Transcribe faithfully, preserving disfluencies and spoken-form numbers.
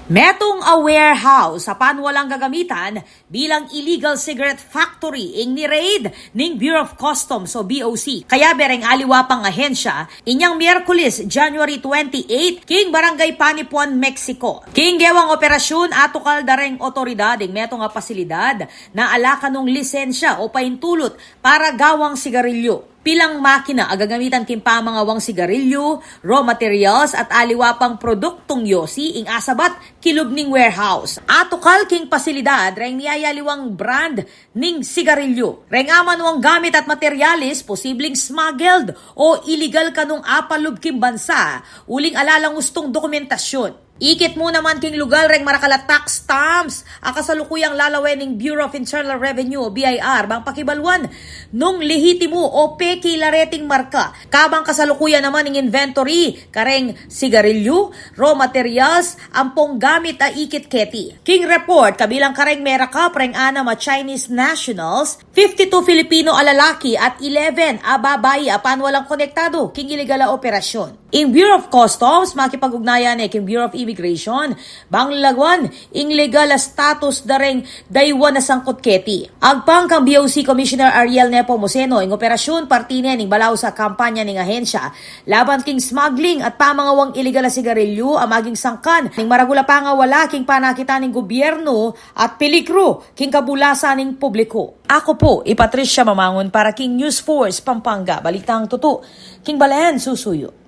Metung a warehouse a panualang gagamitan bilang illegal cigarette factory ing ni-raid ning Bureau of Customs o B O C. Kayabe reng aliwa pang ahensya inyang Miyerkules, January twenty-eight, king Barangay Panipuan, Mexico. King gewang operasyun, atukal da reng otoridad ing metung a pasilidad na ala kanung lisensya o paintulut para gawang sigarilyu. Pilang makina a gagamitan king pamangawang sigarilyu, raw materials, at aliwa pang produktung yosi ing asabat kilub ning warehouse. Atukal king pasilidad reng miyayaliwang brand ning sigarilyu. Reng amanuang gamit at materyales, posibleng smuggled o iligal kanung apalub king bansa, uling ala lang ustung dokumentasyun. Ikit mu naman king lugal reng marakal a tax stamps a kasalukuyang lalawen ning Bureau of Internal Revenue o B I R bang pakibaluan nung lehitimu o peke la reting marka. Kabang kasalukuyan naman ing inventory kareng sigarilyu, raw materials, ampong gamit a ikit keti. King report, kabilang kareng merakap reng anam a Chinese nationals, fifty-two Filipino a lalaki at eleven a babai a panualang konektadu king iligal a operasyun. Ing Bureau of Customs makipag-ugnayan ne king Bureau of Immigration bang lagwan ing legal a status da reng daywan a sangkut keti. Agpang kang B O C Commissioner Ariel Nepomuceno, ing operasyun parte ne ning balaus a kampanya ning ahensya laban king smuggling at pamangawang iligal a sigarilyu a maging sangkan ning maragul a pangawala king panakitan ning gubyernu at peligru king kabulasan ning publiku. Aku pu i Patricia Mamangun para king News Force Pampanga, balitang tutu king balen susuyu.